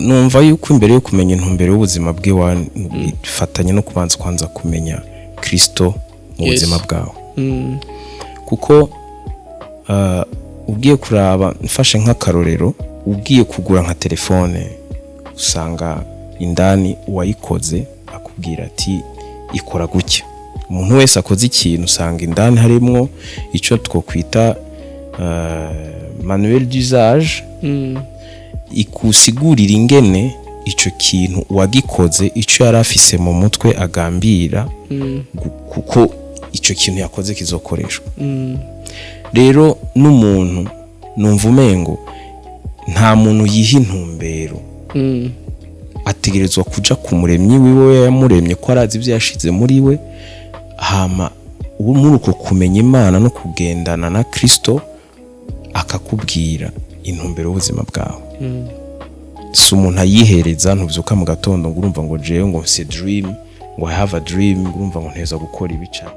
Numva yuko imbere yo kumenya intumbero y'ubuzima bw'iwawe, bifatanye no kubanza kwanza kumenya Kristo mu buzima bwawe, kuko ugiye kuraba, mfashe nk'akarorero, ugiye kugura nka telefone, usanga indani uwayikoze akubwira ati: "Ikora gutya." Umuntu wese akoze ikintu, usanga indani harimwo icyo twokwita manuel d'usage, ikusigurira ingene ico kintu uwagikoze ico yari afise mu mutwe agambira, kuko ico kintu yakoze kizokoreshwa. Rero n'umuntu, numva umengo nta muntu yiha intumbero, ategerezwa kuja ku Muremyi wiwe yamuremye, ko arazi ibyo yashize muri we. Hama ubu muri uko kumenya Imana no kugendana na Kristo, akakubwira intumbero y'ubuzima bwawe. Si umuntu ayihereza. Ntubyuka mu gatondo ngo urumva ngo jewe ngo mfise dream, ngo I have a dream, ngo urumva ngo nteza gukora ibi cane.